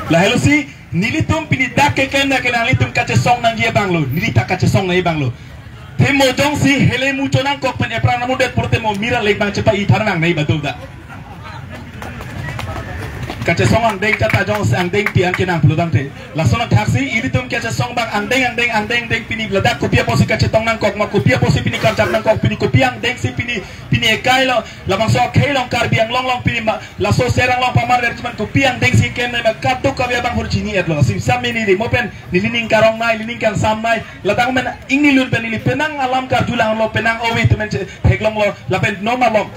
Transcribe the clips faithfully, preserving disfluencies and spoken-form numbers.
Lahelo si, nelitum pini dak keklem na ke nanglitum kachesong nangji abang lo, neli ta kachesong nangji abang lo. Te mo jongsi hele muchot nangkok pen epran amudet pur te mo mira lek bang chepa-i than nang nai batul ta. Kachesong angdeng chata jongsi angdeng pi an kenang pulo tangte. Lason athaksi, ilitum kachesong abang angdeng, angdeng, angdeng, angdeng pini ladak kopi apotsi kachetong nangkok ma, kopi apotsi pini karjap nangkok, pini kopi angdeng si pini, pini ekai lo, labangso akhei along Karbi Anglong along pini ma, laso serang along pamar dari cuman kopi angdeng si klem nai ma, kadokave abang hur chini-et lo. Sim sam neli rimo pen, neli ning karong nai, neli ning kangsam nai, ladak men ingni lun pen neli penang alam karju lang lo, penang ove atum men che theklong lo, lapen non along.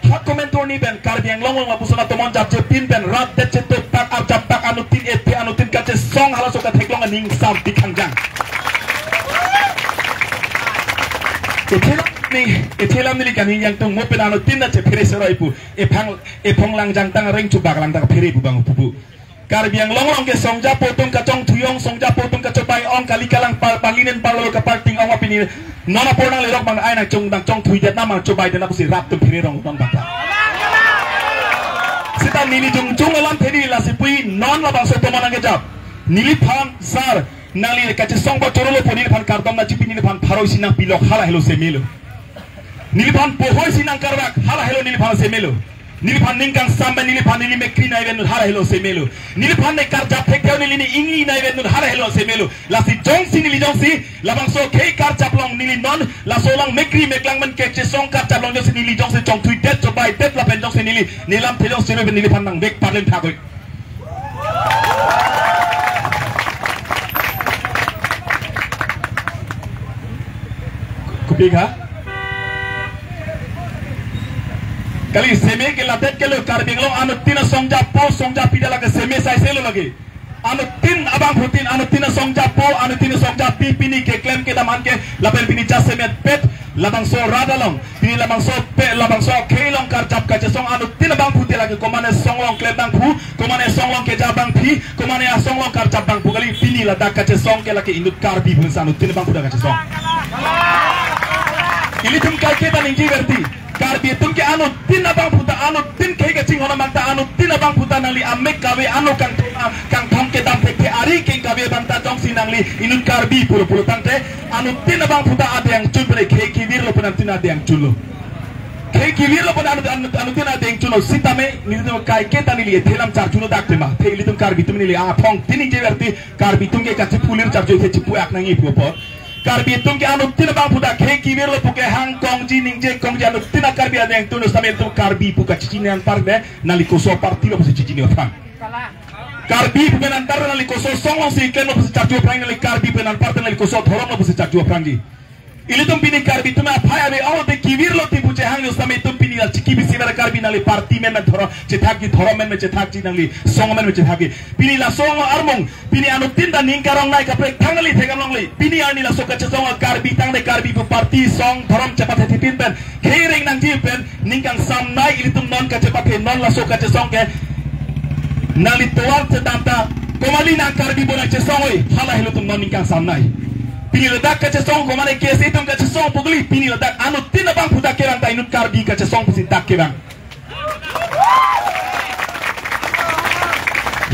Ha komantu arni pen Karbi Anglong along lapuson atomon japje pin pen rat det chetup tak arjap tak anuttin ethe anuttin kachesong halaso katheklong aning sam dik hangjang. Ethe lam ni, ethe lam neli kangjang tung mo pen anuttin na chephere seroi pu. Ephang, ephong langjang tang reng chubak lang tang phere pu bang pupu. Karbi Anglong along ke songjapo atum kachongthui ong, songjapo atum kachobai ong, kali kalang pal, palinen pal lo kaparting ong apini. Non apor nanglerok bang ai nangchong, nangchongthui det na nangchobai det na pusi rap atum phere rong tong bang ta. Sita neli jongjong alam theni lasi pui non labangso atomon nangkejap. Neliphan sar, nangli kachesong ba chorolo po neliphan kardom na chipi neliphan pharo isi nangpilok hala helo semelo. Neliphan pohoi isi nangkarvak hala helo neliphan semelo. Neliphan ning kangsam pen neliphan neli mekri nai ven hala helo semelo. Neliphan ne karjap thek theo neli ne ingni nai ven hala helo semelo. Lasi jongsi neli jongsi labangso khei karjap along neli non laso along mekri meklang men kachesong karjap along jongsi neli jongsi chongthui det chobai det lapen jongsi neli nelam thejong sirui pen neliphan nangvek parlen thakoi. Kopi kha? Kali seme ke ladet ke lo Karbi Anglong anuttin asongjapo songjapi da lake seme saise lo lake. Anuttin abangphutin anuttin asongjapo anuttin asongjapi pini keklem kedam an ke lapen pini jasemet pet labangso rat along. Pini labangso pe, labangso akhei along karjap kachesong anuttin abangphu te lake komane song along klem abangphu, komane song along keja abangpi, komane asong along karjap abangphu kali pini ladak kachesong ke lake inut Karbi pu anuttin abangphu dak kachesong. Ilitum kaike ta ningjeverdi. Karbi atum ke anuttin abangphu ta anuttin khei kachinghon amang ta anuttin abangphu ta nangli amek kave ano kang, kangthong kedam thekthe ari keng kave abang ta jongsi nangli inut Karbi pulo pulo tangte anuttin abangphu ta adeng chun pen khei kevir lo pen anuttin adeng chun lo. Khei kevir lo pen anut, anut, anuttin adeng chun lo sitame nelitum kaike ta neli ethe lam charju lo dak tema. The ilitum Karbi atum neli athong tin ningjeverdi Karbi atum ke kachipulir charju the chipu ak nangji pu apot. Karbi atum ke anuttin abangphu ta khei kevir lo pu kehang kongji ningje kongji anuttin a Karbi adeng chun lo sitame ilitum Karbi pu kachechini anparta nangli koso party lo pusi chechini aphrang. Karbi pu pen anparta nangli koso song alongsi klem lo pusi charju aphrang nangli Karbi pu pen anparta nangli koso dhorom lo pusi charju aphrangji. Ilitum pini Karbi atum aphai ave ong te kevir lo ti pu chehang yo sitame itum pini la chiki bisi ber Karbi nangli party men men dhorom chethakji dhorom men men chethakji nangli song men men chethakji. Pini laso armung pini anuttin ta ning karong nai kaprek thang nangli thekam longle. Pini arni laso kachesong Karbi tangte Karbi pu party song dhorom chepathe thipin pen khei reng nangji pen ning kangsam nai ilitum non kachepathe non laso kachesong ke nangli tovar chedam ta komali nang Karbi bo nangchesong oi hala helo atum non ning kangsam nai. Pini ladak kachesong komane kesi atum kachesong pugli pini ladak anuttin abangphu ta kevang ta inut Karbi kachesong pusi dak kevang.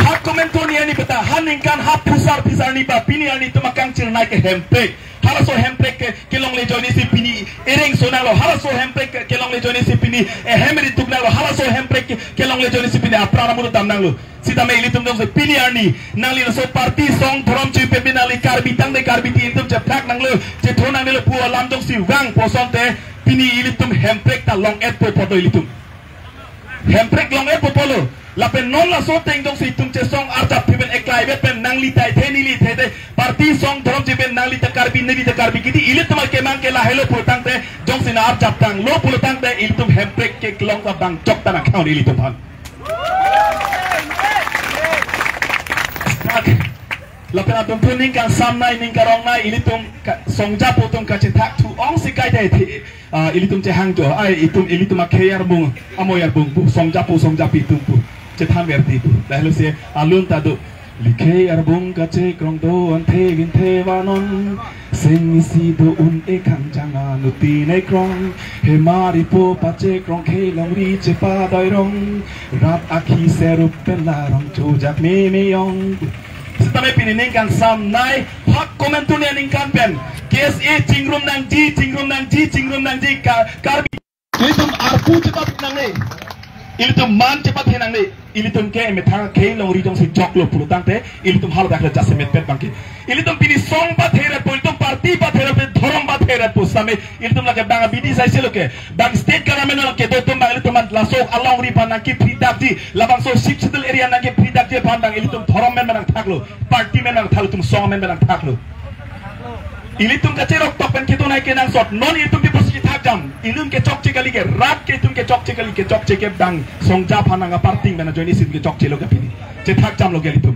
Ha komantu arni arni peta ha ningkan ha phusar phisar arni pa pini arni atum akangchir nai ke hemprek. Halaso hemprek ke kelongle ajoine si pini ereng so nanglo. Halaso hemprek ke kelongle ajoine si pini ehem ri tuk nanglo. Halaso hemprek ke kelongle ajoine si pini apran amudu dam nanglo. Sitame ilitum jongsi pini arni nangli laso party song dhorom chepepe nangli Karbi tangte Karbi ti ilitum chephak nanglo chetho nangnelo pu alam jongsi vang pu asonte pini ilitum hemprek ta long-et po poto ilitum. Hemprek long-et po polo. Lapen non laso ateng jongsi itum chesong arjap thipin eklai vet pen nangli ta ethe neli ethe te party song dhorom chepen nangli ta Karbi neli ta Karbi kiti ilitum akemang ke lahelo pulo tangte jongsi na arjap tanglo pulo tangte ilitum hemprek ke kelong ta bang chok ta nangkhang ilitum aphan. Lapen atum phu ning kangsam nai ning karong nai ilitum ka, songjapo atum kachethak thu ongsi kaita ethe. Ah, ilitum chehang jo, ai, itum, ilitum akhei arbung, amoi arbung pu, songjapo, songjapi atum pu, chethan verdi pu. Lahelo si, alun ta do, likhei arbung kachekrong do, anthe vinthe vanon, Sing isi do un-e khangjang anuttin ekrong, hemari po pachekrong, khei longri chepadoirong, rat akhi serup pen la rong chojak me meyong. Sitame pini ningkan samnai, hak komantu ni aningkan pen K S A chingrum nangji, chingrum nangji, chingrum nangji, ka, Karbi. Ilitum arpu chepat nangne. Ilitum man chepat he nangne. Ilitum ke methang khei longri jongsi choklo pulo tangte, ilitum haladak le jasemet pet abangke. Ilitum pini song pathe ratpo, ilitum party pathe ratpo, dhorom pathe ratpo sitame, ilitum lake bang abidi saise lo ke. Bang state government lo kedo atum bang ilitum man laso alongri aphan nangkephri dakji, labangso Sixth Schedule area nangkephri dakji aphan bang ilitum dhorom amen nangthaklo, party amen nangthaklo, ilitum song amen nangthaklo. Ilitum kacherok tok pen kedo nai kenangsot. Non ilitum pi pusi chethak jam. Ilitum ke chokche kali ke, rat ke ilitum ke chokche kali ke, chokche ke bang songja aphan nang aparting bena join isim ke chokche lo ke pini. Chethak jam lo ke ilitum.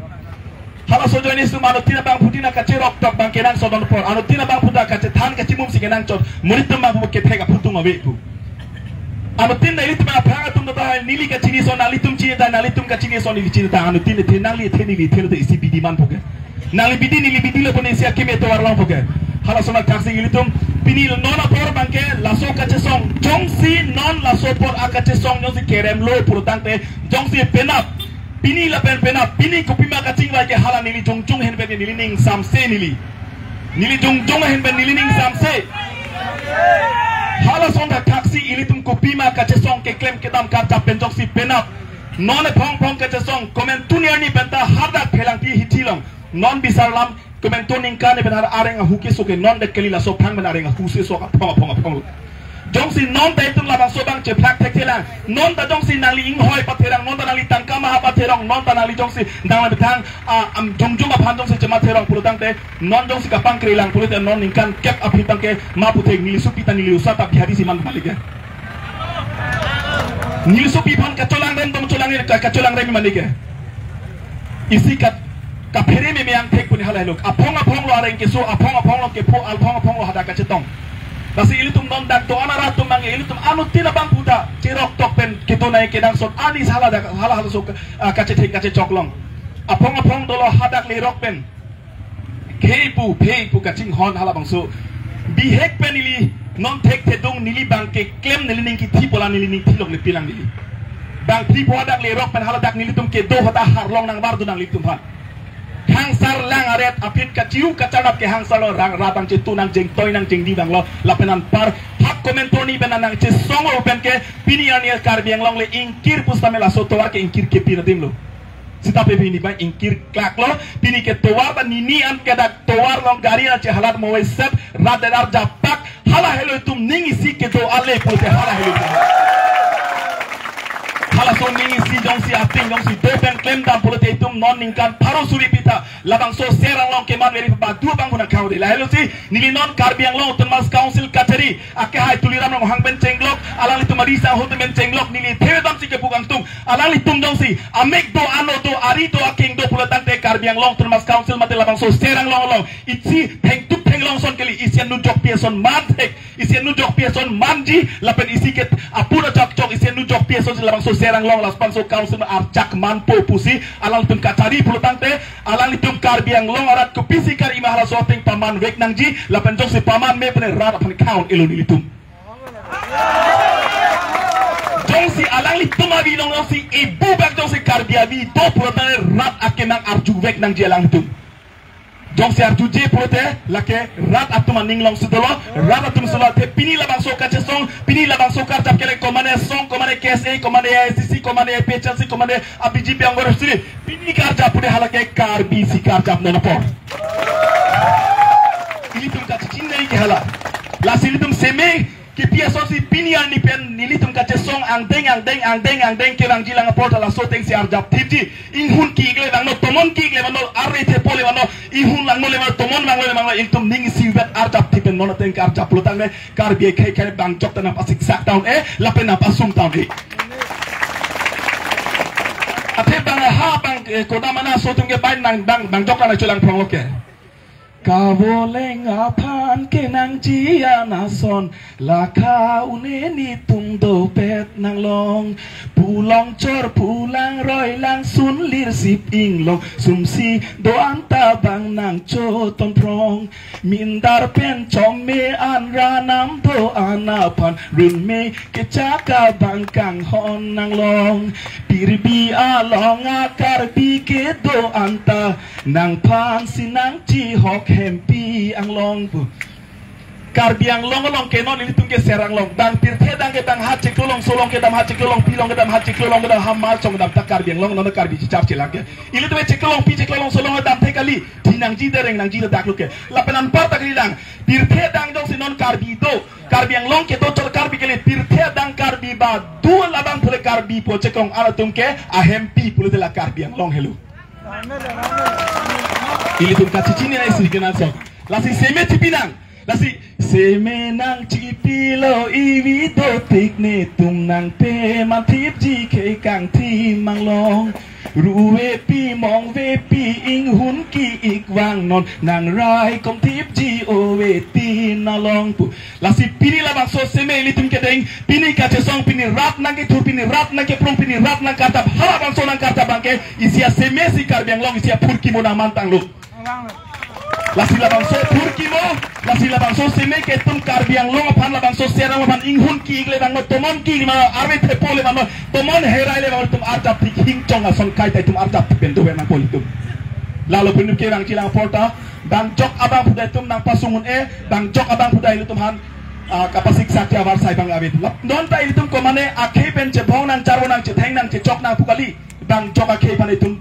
Halaso join isim anuttin abangphutin akacherok tok bang kenangsot non apor. Anuttin abangphutin kachethan kachimum si kenangsot. Monit atum abangphu kethek aphutung ave pu. Anuttin ta ilitum aphrang atum ta neli kachini ason, nanglitum chini ta, nanglitum kachini ason neli chini ta, anuttin ethe nangli ethe neli ethe lo te isi bidi manpo ke. Nangli bidi neli bidi lo pon isi akimi atovar longpo ke. Halaso athak si ilitum pini non apor abangke laso kachesong, jongsi non laso apor akachesong jongsi kerem lo pulo tangte, jongsi penap, pini lapen penap, pini kopima kachingvai ke hala neli jongjong ahin pen neli ning samse neli. Neli jongjong ahin pen neli ning samse. Halason athak si ilitum kopima kachesong keklem kedam karjap pen jongsi penap, non ephong phong kachesong, komantu ni arni pen ta hadak phelangpi hithi long. Non bisar lam, komantu ningkan ni pen har areng ahu keso ke non det kali, laso aphrang pen areng ahu si sok aphong aphong aphong. Jongsi non ta itum labangso abang chephlak thekthelang, non ta jongsi nangli inghoi patherang, non ta nangli tangka maha patherong, non ta nangli jongsi nangli methang, ah, am jongjong aphan jongsi chematherong pulo tangte, non jongsi kapangkre lang pulote non ningkan kep aphi abangke ma puthek neli sopi ta neli osa ta Bihari si man malik ke. Neli sopi aphan kacholangrem dong cholang ka, kacholangrem malik ke. Isi kat kaphere meme angthek pu ni hala helo. Aphong aphong lo areng keso, aphong aphong lo kepho, aphong aphong lo hadak kachetong. Lasi ilitum non dak do-an arat atum abang, ilitum anuttin abangphu ta cherok tok pen kedo nai kenangsot, ani hala dak hala halaso ka, ah, kachethek kachechok long. Aphong aphong dolo hadak lerok pen. Khei pu, phei pu kachinghon halabangso. Bihek pen neli non thekthedung, neli abangke klem neli ning kithi pola neli ning thilok le pilang neli. Bang phli pho hadak lerok pen haladak nelitum kedo hata harlong nangbar do nanglitum aphan. Hangsar lang aret aphi kachiu kacharap ke hangsar lo, rang rat nangchetu nangjeng toi nangjeng di abang lo, lapen anpar hak komantu ni pen nangchesong lo pen ke pini arni Karbi Anglong le ingkir pusitame laso tovar ke ingkir kepi adim lo. Sitame pini abang ingkir klak lo, pini ke tovar ta nini an ke dak tovar along gari nachehalat mowai set, rat det arjap pak, hala helo itum ning isi kedo ale pulote hala helo itum. Halaso ning isi jongsi ating jongsi do pen klem dam pulote itum non ningkan pharo suri pi ta labangso Serang along keman veri padu abang muna kau de. La helo si neli non Karbi Anglong Autonomous Council kachari akehai Tuliram Ronghang pen chenglok, alanglitum ari sang ahut pen chenglok, neli thewe dam si kepu kangtung, alanglitum jongsi amek do, ano do, ari do, akeng do pulo tangte Karbi Anglong Autonomous Council mate labangso Serang along along isi thengtup thenglong ason kali, isi anujok pi ason man thek, isi anujok pi ason manji, lapen isi ke apura chok chok isi anujok pi ason si labangso Serang along labangso council archak manpo pusi alanglitum kachari pulo tangte, alanglitum Karbi Anglong arat kopisi kar ima halaso ateng paman vek nangji, lapen jongsi paman me pene rat aphan kaun elo nelitum. Jongsi alanglitum avi along jongsi ibu bak jongsi Karbi avi do pulote rat akemang arju vek nangji alanglitum. Jongsi arjuje pulote lake rat atum aning along si dolo, rat atum si dolo, te pini labangso kachesong, pini labangso karjap keleng komane song, komane K S A, komane A I C C, komane A P H L C, komane a B J P anggor sri, pini karjap pude halake Karbi si karjap non apor. Ilitum kachechingnai ke hala. Lasi ilitum seme kepi ason si pini arni pen nelitum kachesong angdeng angdeng angdeng angdeng kevangji lang apor ta laso ateng si arjap thipji. Inghun ki-ik le vanglo, tomon ki-ik le vanglo, arre thepo le vanglo, inghun langno le vanglo, tomon vanglo le vanglo, ilitum ning isi vet arjap thip pen non ateng ke arjap pulo tangte Karbi akhei akhei bang jok ta nangpasiksak ta un-e, lapen nangpasung ta un-e. Athe bang ha bang, eh, kodam anaso atum ke bai nang bang, bang jok ta nangcholang phong lo ke. Kavoleng aphan kenangji an ason, lakha un-e netum dopet nanglong. Pu longchor pu langroi langsun lir sip inglong, sumsi do-an ta bang nangchoton prong. Mindar pen chome an ra nam do-an aphan, runme kechak abang kanghon nanglong. Pirbi along a Karbi kedo-an ta, nangphan si nangchihok Hempi Anglong pu. Karbi Anglong along ke non ilitum ke Serang along. Bang pirthe adang ke bang ha chiklo along, so along ke dam ha chiklo along, pi along ke dam ha chiklo along, ke dam ha March along dam ta Karbi Anglong, non Karbi chichap chelang ke. Ilitum ke chiklo along, pi chiklo along, so along dam the kali. Dhi nangji, dereng nangji, ladak lo ke. Lapen anparta kalilang. Pirthe adang jongsi non Karbi do, Karbi Anglong kedo chot Karbi kali, pirthe adang Karbi ba do, labang pule Karbi pu chekong, atum ke a Hempi pulote la Karbi Anglong helo. Ilitum kachechini nangji kenangsot. Lasi seme chipi nang. Lasi seme nangchipilo, ivi dotik netum nangpeman thipji khei kangthim anglong. Ruvepi mongvepi inghun ki-ik vangnon, nangraikom thipji ove tin along pu. Lasi pini labangso seme ilitum kedeng, pini kachesong, pini rat nangkethur, pini rat nangkeprong, pini rat nangkartap, halabangso nangkartap abangke isi a seme si Karbi Anglong isi a phurkimo nangmantanglo. Lasi labangso phurkimo, lasi labangso seme ke itum Karbi Anglong aphan, labangso Serang aphan inghun ki-ik le bang, tomon ki-ik le bang, arve thepo le bang, tomon herai le bang, itum arjap thik hingchong ason kai ta itum arjap thik pen dover nangpo ilitum. Lalo punu ke bang chilang porta, bang jok abang phuda itum nangpasung un-e, bang jok abang phuda ilitum aphan, ah, kapasik sakti avar sai bang ave. Lap-, non ta ilitum komane akhei pen chebhong nangcharvo nangchetheng nangchechok nangpu kali, bang jok akhei aphan itum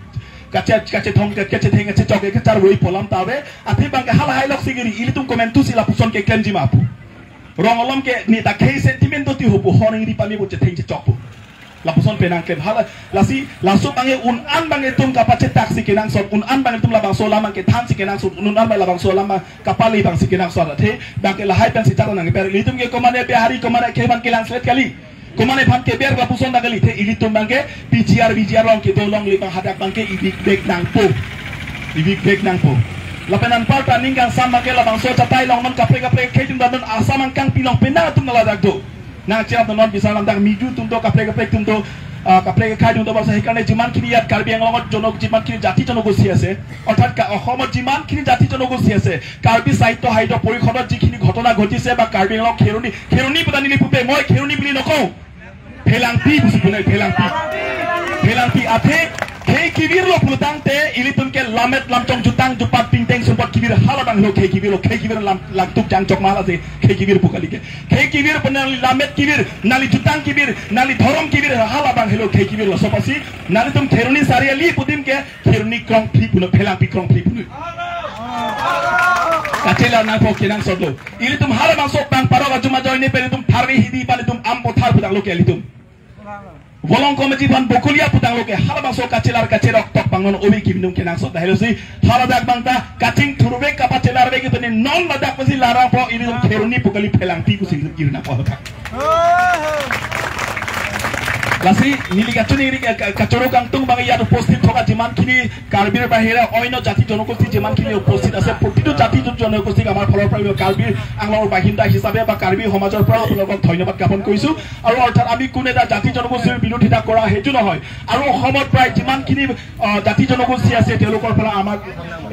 kache, kachethong, kachetheng, kachechok, kacharvoi pu alam ta ave. Athe bangke halahai lok si giri, ilitum komantu si lapuson keklemji ma pu. Rong alom ke ne ta khei sentiment do ti ho pu, hon ingri pame pu, chetheng chechok pu. Lapuson penang klem hala, lasi laso bangke un-an bang itum kapachetak si kenangsot, un-an bang itum labangso alam kethan si kenangsot, un-an bang labangso alam kapale bang si kenangsot. Athe bangke lahai pen si chara nangper, ilitum ke komane Bihari, komane akhei bang kelang slet kali. Komane aphan keber lapuson ta kali, athe ilitum bangke P G R, V G R along kedo longle bang hadak bangke ivik bek nangpo. Ivik bek nangpo. Lapen anparta ning kangsam bangke labangso chatai along non kaprek kaprek akhei atum ta non Assam angkangpi along penang atum ta ladak do. Nangcherap non bisa lamdak miju atum do, kaprek kaprek atum do, ah, kaprek akhei atum do, bangso hekarne jiman khini iyat Karbi Anglongot jono jiman khini jati jonogosti ase, orthat ka Ohomot jiman khini jati jonogosti ase, Karbi Sahitya Sahitya Porishod ot jikhini ghotona ghotise ba Karbi Anglong Kheroni, Kheroni puta neli pupe, moi Kheroni pili nokong. Phelangpi pusi punai, phelangpi. Phelangpi athe khei kibir lo pulotangte ilitum ke lammet lamchong jutang jupat pingteng sumpot kibir halabang lo khei kibir lo, khei kibir lam langtuk jangchok ma lasi khei kibir pu kali ke. Khei kibir pu nangli lammet kibir, nangli jutang kibir, nangli dhorom kibir halabang helo khei kibir lo. Laso apotsi nanglitum Kheroni sariali pu adim ke Kheroni krongphli punon, phelangpi krongphli punon. Kachelar nangpo kenangsot lo. Ilitum halabangso bang parok ajum ajoine pen itum tharve hidi pan itum ampo thar putang lo ke ilitum. Volong komeji pan bokulia putang lo ke, halabangso kachelar kacherok tok bang non obi kibinung kenangsot, dahelo si haladak bang ta kaching thurve kapachelarve ke tuni non ladak pusi larang po, ilitum Kheroni pu kali, phelangpi pusi ilitum kirna po ladak. Lasi neli kachini ri ka-, ka-, kachoro kangtung bang iyat উপস্থিত থকা যিমানখিনি কাৰ্বিৰ বাহিৰে অন্য জাতি জনগোষ্ঠী যিমানখিনি উপস্থিত আছে, প্ৰতিটো জাতি জনগোষ্ঠীক আমাৰ ফালৰ পৰা Karbi Anglong বাসিন্দা হিচাপে বা কাৰ্বি সমাজৰ পৰা আপোনালোকক ধন্যবাদ জ্ঞাপন কৰিছো। আৰু অৰ্থাৎ আমি কোনো এটা জাতি জনগোষ্ঠীৰ বিৰোধিতা কৰা সেইটো নহয়। আৰু অসমত প্ৰায় যিমানখিনি, আহ, জাতি জনগোষ্ঠী আছে, তেওঁলোকৰ পৰা আমাক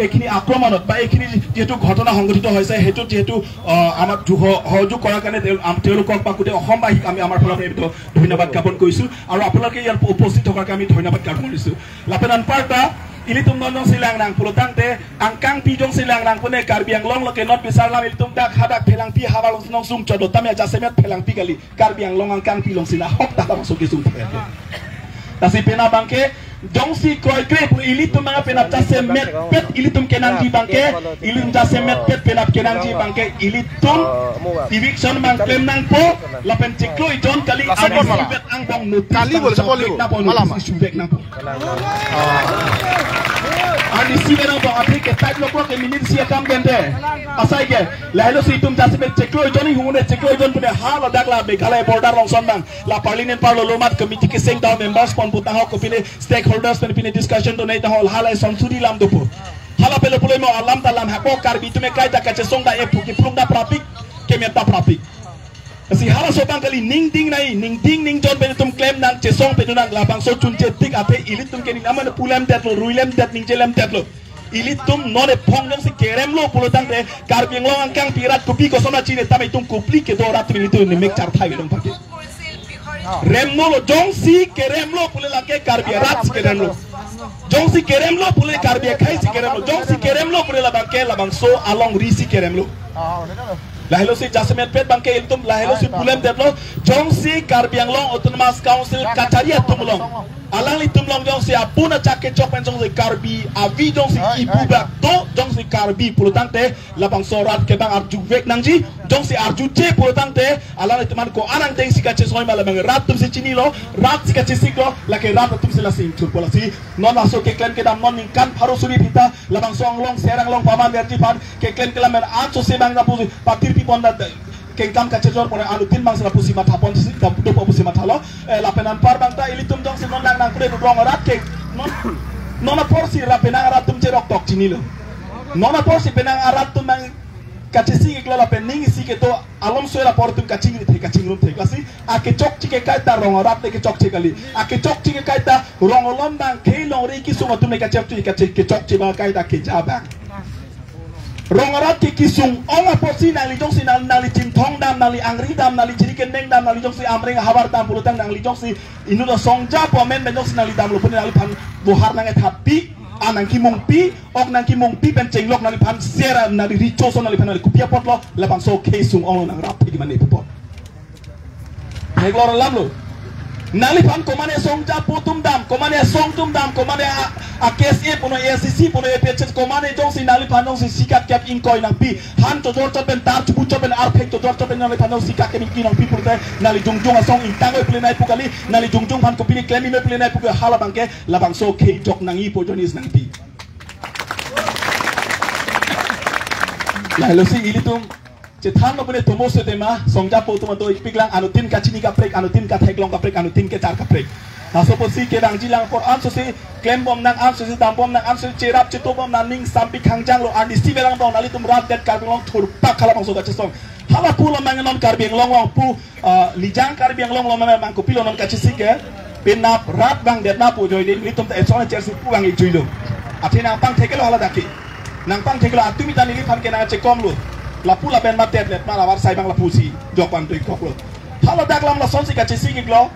এইখিনি আক্ৰমণত বা এইখিনি যিহেতু ঘটনা সংঘটিত হৈছে, সেইটোত যিহেতু, আহ, আমাক সহ-, সহযোগ কৰাৰ কাৰণে তেওঁ-, আম-, তেওঁলোকক বা গোটেই অসমবাসীক আমি আমাৰ ফালৰ পৰা এইটো ধন্যবাদ জ্ঞাপন কৰিছো। আৰু আপোনালোকে ইয়াত উপস্থিত থকাকে আমি ধন্যবাদ জ্ঞাপন কৰিছো। Lapen anparta ilitum non jongsi lang nang pulotangte angkangpi jongsi lang nang pune Karbi Anglong lo ke non bisar lam, ilitum dak hadak phelangpi havar long sung chodo tame ajasemet phelangpi kali, Karbi Anglong angkangpi along si la hok ta bang so kesung phe. Lasi penap bangke jongsi kroikre pu ilitum bang penap jasemet pet ilitum kenangji bangke, ilitum jasemet pet penap kenangji bangke ilitum eviction bang klem nangpo, lapen chiklo ijon kali, arnisi vet angbong notice kali bang bole, sabo suvek nangpo, malam notice suvek nangpo. Arnisi vet angbong, athe ke type loklo ke minit isi akam kente. Asai ke, lahelo si itum jasemet chiklo ijon, ihumune chiklo ijon pune haladak la Meghalaya border along son bang, la parliament parlo lomat committee keseng ta members pon putang ho, kopine stakeholders pen pine discussion to nei ta ho, halai son suri lam dopo. Hala pelo pulo mo alam ta lam hako Karbi atum ekai ta kachesong da ephu kiplung da prapik, kemet da prapik. Lasi halaso abang kali ning ding nai, ning ding ning jon pen itum klem nang, chesong pen nang, labangso chunche tik athe ilitum ke ning aman pulem detlo, ruilem det, ningjelem detlo. Ilitum non ephong jongsi keremlo pulo tangte Karbi Anglong angkang pirat kopi koson achin etam itum kopli kedo rat ilitum ni mek charthai long pake. Remno lo, jongsi keremlo pule lake Karbi arat si keremlo. Jongsi keremlo pule Karbi akhei si keremlo. Jongsi keremlo pule labangke labangso alongri si keremlo. Lahelo si jasemet pet abangke ilitum lahelo si pulem detlo. Jongsi Karbi Anglong Autonomous Council kachari atum along, alanglitum along jongsi apun achak kechok pen jongsi Karbi avi jongsi ipu bak do, jongsi Karbi pulo tangte labangso rat ke abang arjuvek nangji, jongsi arjuje pulo tangte alanglitum an ko-an angdeng si kachesoi ma, labang rat atum si chinilo, rat si kachesiklo, lake rat atum si lasi ingthurpo. Lasi non laso keklem kedam non ningkan pharo suri phita labangso anglong Serang along paman verji aphan keklem kelam men anso si abang lapusi patir pipon da kengkam kachejor pore anutin abang si lapusi mathapon si da dopo pusi mathalo. Eh, lapen anpar abang ta ilitum jongsi non nang nang kure rong arat ke non, non apor si ra penang arat atum cherok tok chinilo. Non apor si penang arat atum nang kachesik iklo lapen ning isi kedo alom soe apor atum kachingri thek kachingrum thek. Lasi akechokche ke kaita rong arat ne kechokche kali. Akechokche ke kaita rong alom abang khei longri kesung atum ne kachokche kache kechokche abang kaita keja abang. Rong arat ke kesung ong apotsi nangli jongsi nang nangli chinthong dam, nangli angri dam, nangli chiri kendeng dam, nangli jongsi amreng ahavar dam pulo tang, nangli jongsi inut asong ja pu amen pen jongsi nangli damlo pune nangliphan bohar nang ethatpi, a nang kimungpi, ok nang kimungpi pen chenglok nangliphan sera nangli richo so nangliphan nangli kopi apotlo, labangso khei sung ong nang rap thik mane pupot. Theklong alam lo. Nangliphan komane asong ja pu atum dam, komane asong atum dam, komane a, a K S A puno, A S D C puno, A P H S, komane jongsi nangliphan jongsi sikak kep ingkoi nangpi, han chojor chot pen tar chubu chot pen arphek chojor chot pen nangliphan jongsi sikak kep ingkoi nangpi pulote, nangli jongjong asong ingtang oi pule nai pu kali, nangli jongjong aphan kopine klem oi pule nai pu ke hala abangke, labangso khei jok nangji pu jonis nangpi. Lahelo si ilitum chethan lo pune tomo setema, asong ja pu atum ato ikpiklang, anutin kachini kaprek, anutin katheklong kaprek, anutin kechar kaprek. Laso apotsi kevangji lang apor anso si klembom nang, anso si dambom nang, anso si cherap chetobom nang, ning sampi khangjang lo, ani si velang dong, nanglitum rat det Karbi Anglong thurpak hala bangso kachesong. Hala pulo mang non Karbi Anglong along pu, ah, Lijang Karbi Anglong along mang kopilo non kachesik ke. Penap rat vangdet na pu joi de, nelitum ta eson chersi pu vang ijui lo. Athe nangpangthek lo hala dak ke. Nangpangthek lo atum ita neliphan ke nangchekom lo. Lapu lapen matet let ma lavar sai abang lapusi jok pan tui kok lo. Hala dak lam lason si kachesik iklo.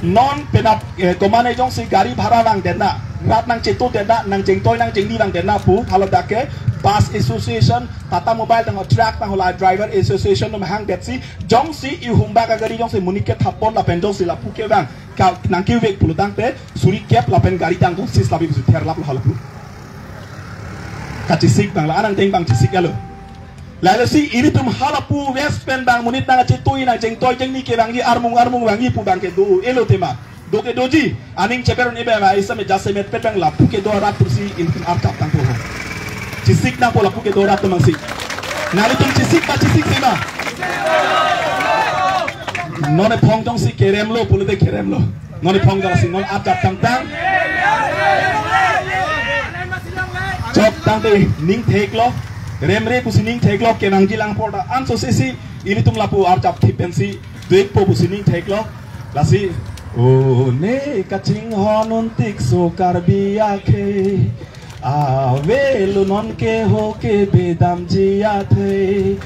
Non penap, eh, komane jongsi gari bhara vangdet na, rat nangcheto det na, nangjengtoi nangjengni vangdet na pu, hala dak ke bus association, Tata Mobile tang truck tang hala driver association atum hangdetsi, jongsi ihumbak agari jongsi monit kethap pon lapen jongsi lapu ke abang ka nangkevek pulo tangte suri kep lapen gari tang kongsis labi pusi ther lap lo hala pu. Kachesik abang la anang teng abang chesik alo. Lahelo si ilitum hala pu West pen abang monit nangchetoi nangjengtoi jengni kevangji armung armung vangji pu abangke do-elo tema. Do ke doji, aning cheper un ibe ma isame jasemet pet abang lapu kedo arat atum si ilitum archap tangpo. Chesik nangpo lapu kedo arat atum si. Nanglitum chesik ma chesik si ma. Non ephong jongsi keremlo pulote keremlo. Non ephong jongsi non archap tangtang. Chok tangte ning theklo. Remre pusi ning theklo, kevangji lang apor ta anso si si ilitum lapu archap thip pensi duikpo pusi ning theklo. Lasi, o ne kachinghon untik so Karbi akhei, avelo non ke ho ke bedamji athei.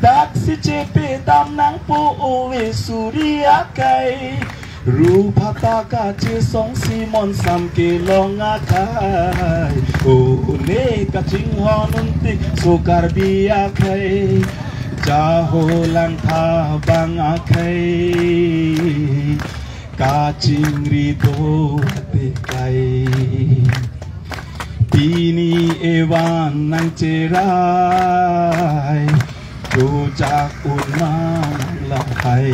Dak si chepedam nangpo ove suri akai. Ruphata kachesong si monsam kelong akai. O ne kachinghon untik so Karbi akhei. Jaho langtha abang akhei. Kachingri do ate kai. Pini evan nangcherai. Chojak un ma lahai.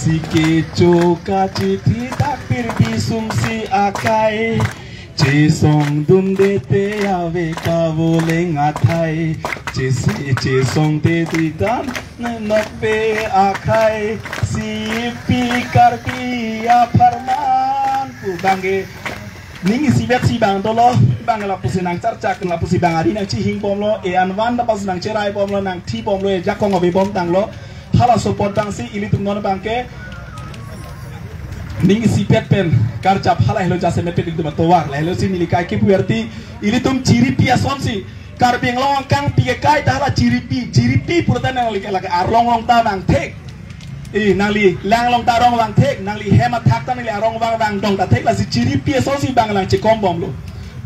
Si kecho kachithi dak pirbi sum si akai. Chesong dunde te ave kavoleng athai. Chesi chesong te didan nokpe akhai. Si pi Karbi apharman pu abangke. Ning isipet si bang dolo, bang lapusi nangcharchak, lapusi bang ari nangchihing bomlo, e an van ta pas nangcherai bomlo, nangthi bomlo, e jakong ave bomtanglo. Halaso apot bang si ilitum non bang ke ning isipet pen karjap hala helo jasemet pen ilitum atovar, la helo si neli kai kipu arti ilitum chiripi asonsi Karbi Anglong angkang pi ke kai ta hala chiripi, chiripi pulo ta nangli ke lake arlong long ta nangthek. Eh, nangli lang long ta arong vangthek, nangli hem athak ta nangli arong vang vangdong ta thek, lasi chiripi asonsi bang nangchekom bomlo.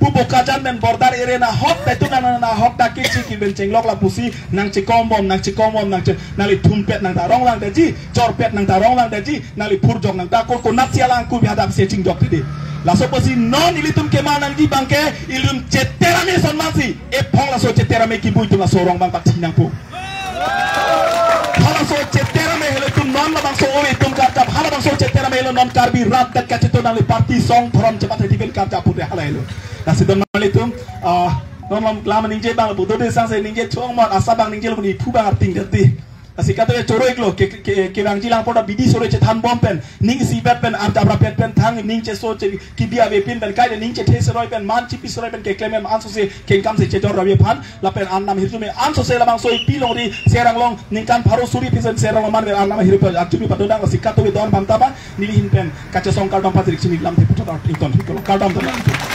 Pu Bokajan pen border area nahok ta itum nang nahok ta kichi kiben chenglok lapusi nangchekom bom, nangchekom bom, nangche, nangli thumpet nang ta arong vangdetji, chorpet nang ta arong vangdetji, nangli phurjok nang ta ko konatsi alang ku bihadap se chingjokdetde. Laso apotsi non ilitum keman nangji bang ke ilitum cheterame ason mansi, ephong laso cheterame kibu itum laso arong vang pathi nangpo. Halaso cheterame helo itum non labangso ove itum karjap, halabangso cheterame helo non Karbi rat dak kachito nangli party song dhorom chepatheti pen karjap pute hala helo. Lasi don mali itum, ah, non lam lam ningje bang budo de sangse ningje chong mon asa bang ningje lo ni phu bang arting jati. Lasi kato ya choro iklo ke ke ke bang jilang porta bidi soro chethan bom pen ning isipet pen arjap rapet pen thang ning cheso che kibi avepin pen kai ning chethe seroi pen man chipi seroi pen keklem em ansose kengkam se chejor ravi aphan lapen an nam hirjume ansose labangso ipi longri Serang along ningkan pharo suri phisen Serang along manver an nam hirjume arjumi padodang lasi kato don bam taba neli hin pen kachesong kardom patrik chini lamthe puthot ington hikolo kardom don.